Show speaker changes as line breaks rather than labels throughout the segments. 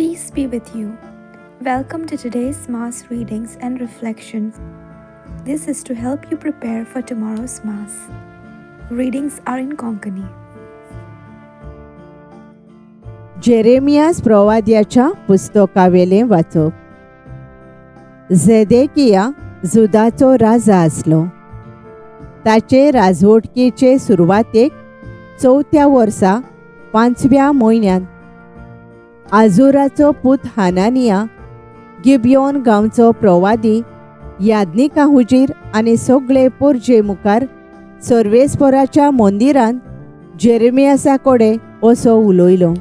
Peace be with you. Welcome to today's Mass readings and reflections. This is to help you prepare for tomorrow's Mass. Readings are in Konkani.
Jeremias प्रवाद्याच्या पुस्तकावेलें वाचप. झेदेकिया जुदाचो राजा आसलो. ताचे राजवटकेचे सुरवातेक चवथ्या वर्सा पांचव्या म्हयन्यांत आजुराचो पूत हानानिया गिबियोन गांवचो प्रवादी याज्ञिकां हुजीर आनी सगळे पोरजे मुखार सर्वेस्पराच्या मंदिरांत जेरेमियासा कडेन असो उलयलो.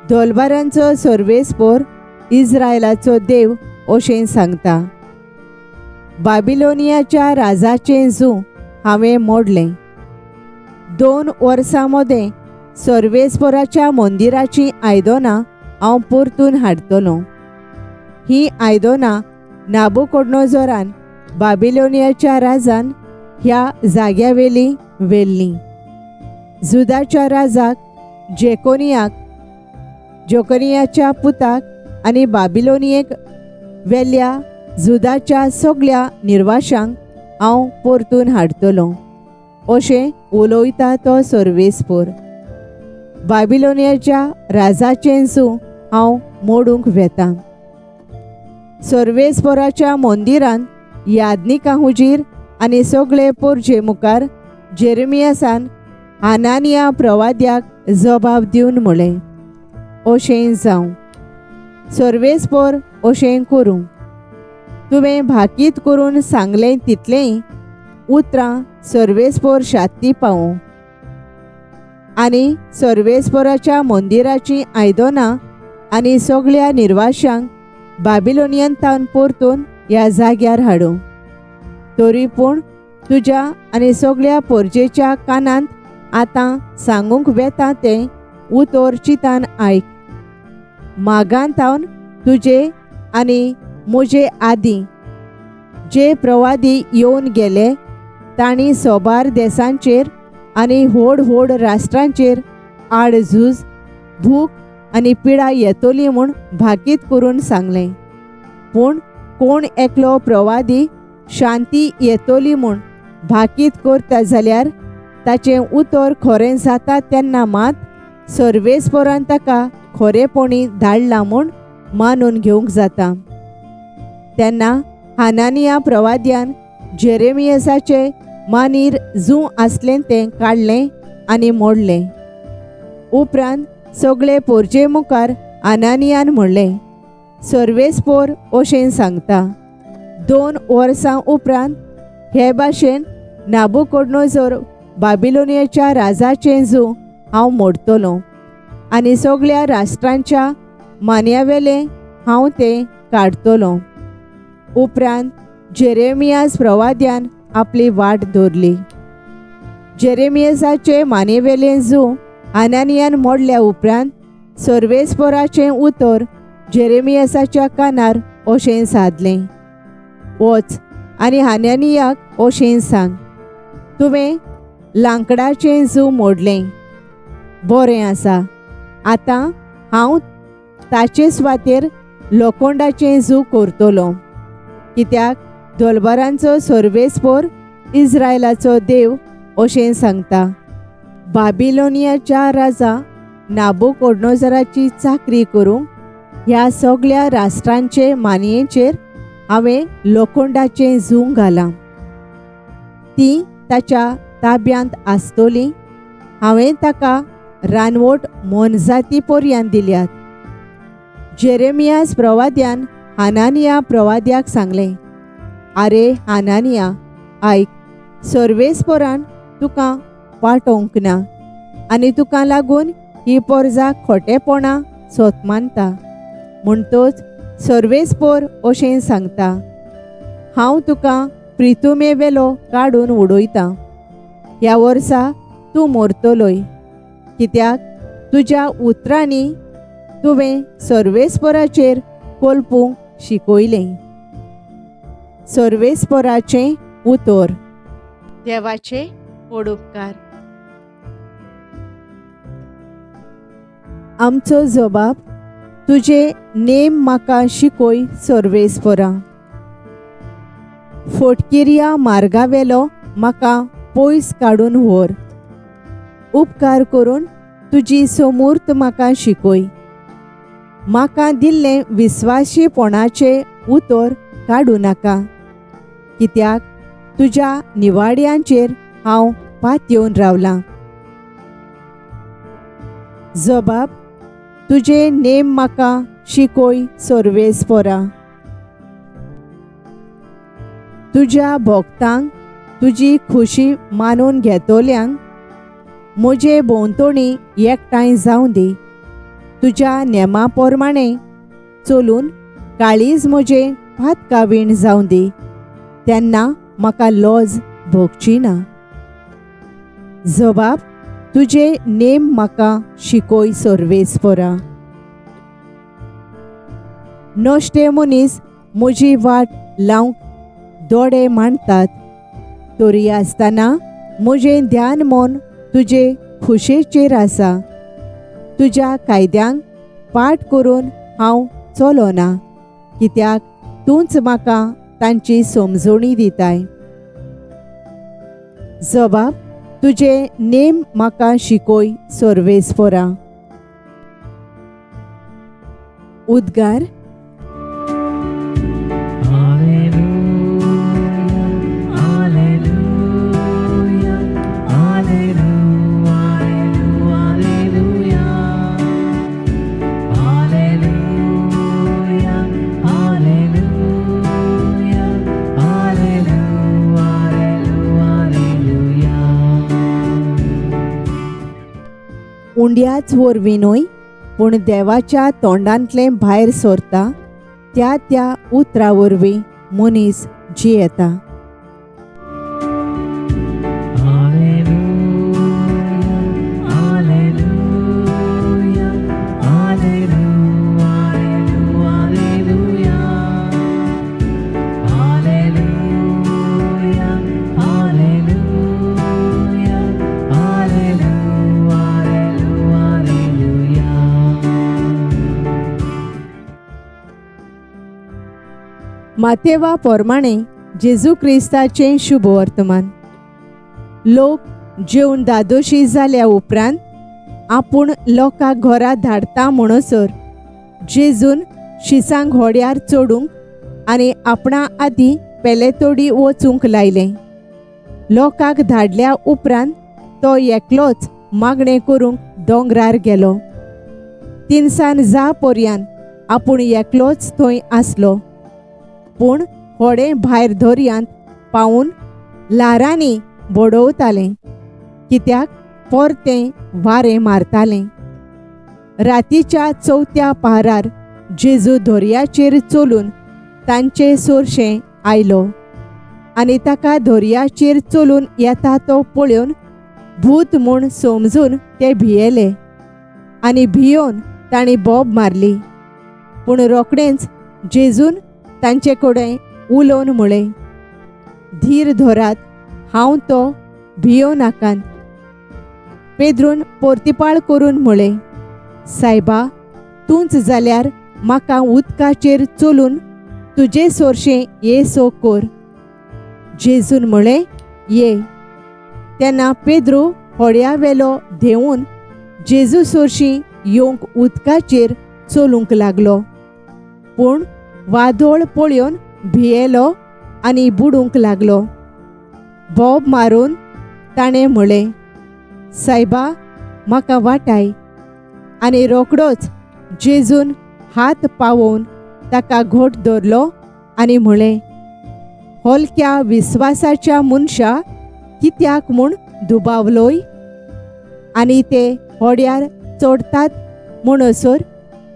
दोलबारांचो सर्वेस्पोर इस्रायलाचो देव अशें सांगता, बाबिलोनियाच्या राजाचें जूं हांवें मोडलें. 2 वर्सां मदें सर्वेस्पोराच्या मंदिराचीं आयदनां हांव परतून हाडटलो. हीं आयदनां नाबुकोडनोजोरान बाबिलोनियाच्या राजान ह्या जाग्यावेलीं व्हेल्लीं. जुदाच्या राजाक जेकोनियाक, जोकनियाच्या पुताक आनी बाबिलोनियेक वेल्या जुदाच्या सगळ्या निर्वाशांक हांव परतून हाडटलो, अशें उलयता तो सर्वेस्पोर. बाबिलोनियाच्या राजाचें जूं हांव मोडूंक वेता. सर्वेस्पोराच्या मंदिरांत याज्ञिकां हुजीर आनी सगळे पोरजे मुखार जेरेमियासान हानानिया प्रवाद्याक जबाब दिवन म्हळें, अशें जावं, सर्वेस्पोर अशें करूं. तुवें भाकीत करून सांगलें तितलेंय उतरां सर्वेस्पोर शाती पावूं आनी सर्वेस्पोराच्या मंदिराचीं आयदनां आनी सगळ्या निर्वाशांक बाबिलोनियन परतून ह्या जाग्यार हाडूं. तरी पूण तुज्या आनी सगळ्या पोरजेच्या कानांत आतां सांगूंक वेता तें उतर चितान आयक. मागांतावन तुजे आनी म्हजे आदीं जे प्रवादी येवन गेले तांणी सोबार देसांचेर आनी व्हड व्हड राष्ट्रांचेर आड झूज, भूक आनी पिडा येतली म्हूण भाकीत करून सांगलें. पूण कोण एकलो प्रवादी शांती येतली म्हूण भाकीत करता जाल्यार ताचें उतर खरें जाता तेन्ना मात सर्वेस्पोरान ताका खरेपणी धाडला म्हूण मानून घेवंक जाता. तेन्ना हानानिया प्रवाद्यान जेरेमियासाचे मानीर जूं आसलें तें काडलें आनी मोडलें. उपरांत सगळे पोरजे मुखार अनानियान म्हणलें, सर्वेस्पोर अशें सांगता, 2 वर्सां उपरांत हे भाशेन नाबुकोडनोजोर बाबिलोनियाच्या राजाचें जूं हांव मोडटलो आनी सगळ्या राष्ट्रांच्या मान्यावेलें हांव तें काडटलो. उपरांत जेरेमियास प्रवाद्यान आपली वाट दवरली. जेरेमियासाचे मानेवेलें जूं अनानियान मोडल्या उपरांत सर्वेस्पोराचें उतर जेरेमियासाच्या कानार अशें सादलें, वच आनी हानानियाक अशें सांग, तुवें लांकडाचें जूं मोडलें, बरें आसा, आतां हांव ताचे सुवातेर लोखंडाचें जूं करतलो. कित्याक दोलबारांचो सर्वेस्पोर इस्रायलाचो देव अशें सांगता, बाबिलोनियाच्या राजा नाबुकोडनोजराची चाकरी करूंक ह्या सगळ्या राष्ट्रांचे मानयेचेर हांवें लोखंडाचें जूं घालां. ती ताच्या ताब्यांत आसतली. हांवें ताका रानवट मोनजाती पर्यंत दिल्यात. जेरेमियास प्रवाद्यान हानानिया प्रवाद्याक सांगलें, आरे हानानिया आयक, सर्वेस्पोरान तुका पाठोवंक ना आनी तुका लागून ही पोरजा खोटेपणां सोत मानता. म्हणटच सर्वेस्पोर अशें सांगता, हांव तुका प्रितुमेवेलो काडून उडयतां. ह्या वर्सा तूं मरतलोय, कित्याक तुज्या उतरांनी तुवें सर्वेस्पोराचेर कोलपूंक शिकयलें. सर्वेस्पोराचें उतर. देवाचे उपकार. आमचो जबाब तुजे नेम म्हाका शिकय सर्वेस्परा. फोटकिऱ्या मार्गावेलो म्हाका पयस काडून व्हर. उपकार करून तुजी समूर्त म्हाका शिकय. म्हाका दिल्लें विस्वाशीपणाचें उतर काडूं नाका, कित्याक तुज्या निवाड्यांचेर हांव पातयेवन रावलां. जबाब, तुजे नेम म्हाका शिकय सर्वेस्परा. तुज्या भक्तांक तुजी खुशी मानून घेतल्यांक म्हजे भोंवतणी एकठांय जावं दी. तुज्या नेमा प्रमाणें चलून काळीज म्हजें पातकावीण जावं दी, तेन्ना म्हाका लज भोगची ना. जबाब, तुजे नेम म्हाका शिकय सर्वेस्परा. नश्टे मनीस म्हजी वाट लावंक दोडे मांडटात, तरी आसतना म्हजें ध्यान मन तुजे खुशेचेर आसा. तुज्या कायद्यांक पाठ करून हांव चलोना, कित्याक तूंच म्हाका तांची समजणी दिताय. जबाब, तुजे नेम म्हाका शिकय सर्वेस्परा. उद्गार. उंड्याच वरवीं न्हय, पूण देवाच्या तोंडांतलें भायर सरता त्या त्या उतरा वरवीं मनीस जियेता. मातेवा प्रमाणे जेजू क्रिस्ताचें शुभ वर्तमान. लोक जेवन दादोशी जाल्या उपरांत आपूण लोकांक घरा धाडटा म्हणसर जेजून शिसांक होड्यार चडूंक आनी आपणा आदीं पेलेतोडी वचूंक लायलें. लोकांक धाडल्या उपरांत तो एकलोच मागणें करूंक दोंगरार गेलो. तिनसान जा पर्यान आपूण एकलोच थंय आसलो. पूण होडें भायर दर्यांत पावून ल्हारांनी बडोवतालें, कित्याक परतें वारें मारतालें. रातीच्या चवथ्या पारार जेजू दर्याचेर चलून तांचे सोरशें आयलो आनी ताका दर्याचेर चलून येता तो पळोवन भूत म्हूण समजून ते भियेले आनी भियोवन तांणी बोब मारली. पूण रोखडेंच जेजून तांचे कडेन उलोवन म्हळें, धीर धरात, हांव तो, भियो नाकात. पेद्रून पोर्तिपाळ करून म्हळें, सायबा, तूंच जाल्यार म्हाका उदकाचेर चलून तुजे सोरशें ये सो कर. जेजून म्हळें, ये. तेन्ना पेद्रू होड्या वेलो धेवन जेजू सोरशीं येवंक उदकाचेर चलूंक लागलो. पूण वादोळ पळोवन भियेलो आनी बुडूंक लागलो. बोब मारून ताणें म्हळें, सायबा, म्हाका वाटाय. आनी रोखडोच जेजून हात पावोवन ताका घट धरलो आनी म्हळें, हलक्या विस्वासाच्या मनशा कित्याक म्हूण दुबावलोय? आनी ते होड्यार चडतात म्हणसर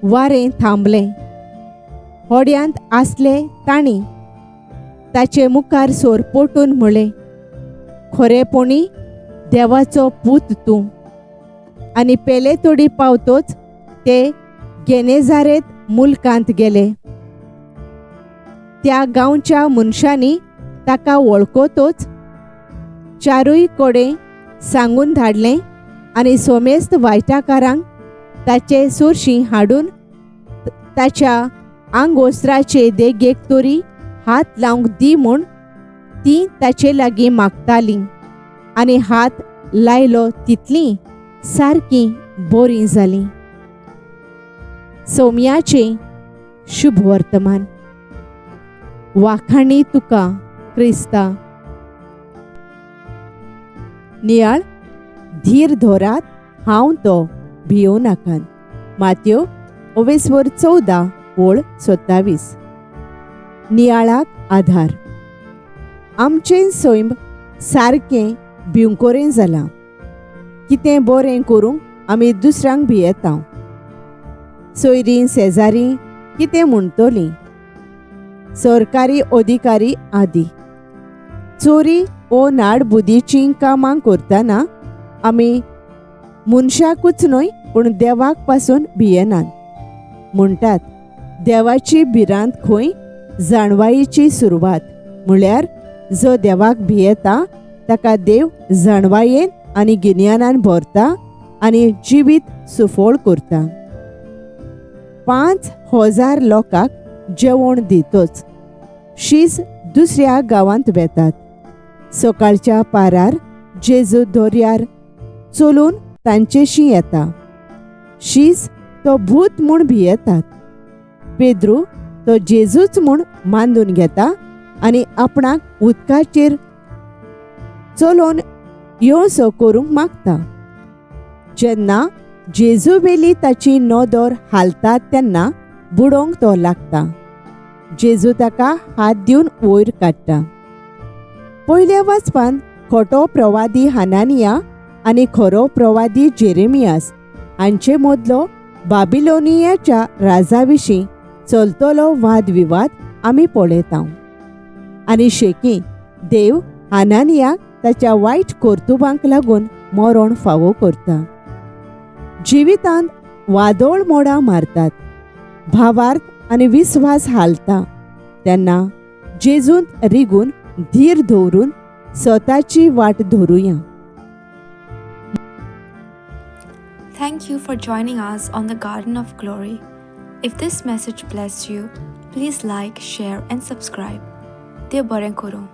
वारें थांबलें. होड्यांत आसले तांणी ताचे मुखार सोरपोटून म्हळें, खरेपणी देवाचो पूत तूं. आनी पेलेतोडी पावतोच ते गेनेजारेत मुलकांत गेले. त्या गांवच्या मनशांनी ताका वळखतोच चारूय कडेन सांगून धाडलें आनी सोमेस्त वायटाकारांक ताचे सुरशी हाडून ताच्या आंगवस्त्राचे देगेक तरी हात लावंक दी म्हूण तीं ताचे लागीं मागतालीं आनी हात लायलो तितलीं सारकीं बरीं जालीं. सोम्याचें शुभ वर्तमान. वाखाणी तुका क्रिस्ता. नियाळ धीर धरात, हांव तो, भियों नाकात. मात्यो ओवेस्वर 14 ओळ 27. नियाळाक आधार. आमचें सैम सारकें भिवकोरें जालां. कितें बरें करूंक आमी दुसऱ्यांक भियेता. सोयरीं शेजारी कितें म्हणटलीं, सरकारी अधिकारी आदी. चोरी ओ नाडबुदीचीं कामां करतना आमी मनशाकूच न्हय पूण देवाक पासून भियेनात. म्हणटात देवाची भिरांत खंय जाणवायेची सुरवात, म्हळ्यार जो देवाक भियेता ताका देव जाणवायेन आनी गिन्यानान भरता आनी जिवीत सुफळ करता. 5000 लोकांक जेवण दितच शीज दुसऱ्या गांवांत वेतात. सकाळच्या पारार जेजू दर्यार चलून तांचेशी येता. शीज तो भूत म्हूण भियेतात. पेद्रू तो जेजूच म्हूण मानून घेता आनी आपणाक उदकाचेर चलोवन येवसो करूंक मागता. जेन्ना जेजू वेली ताची नदर हालता तेन्ना बुडोवंक तो लागता. जेजू ताका हात दिवन वयर काडटा. पयल्या वाचपान खोटो प्रवादी हानानिया आनी खरो प्रवादी जेरेमियास हांचे मदलो बाबिलोनियाच्या राजा विशीं चलतलो वादविवाद आमी पळयता. आनी शेकी देव हानानियाक ताच्या वायट कर्तुबांक लागून मरण फावो करता. जिवितांत वादोळ मोडां मारतात, भावार्थ आनी विस्वास हालता तेन्ना जेजूंत रिगून धीर दवरून स्वताची वाट धरुया.
Thank you for joining us on the Garden of Glory. If this message blessed you, please like, share, and subscribe. देव बरें करूं.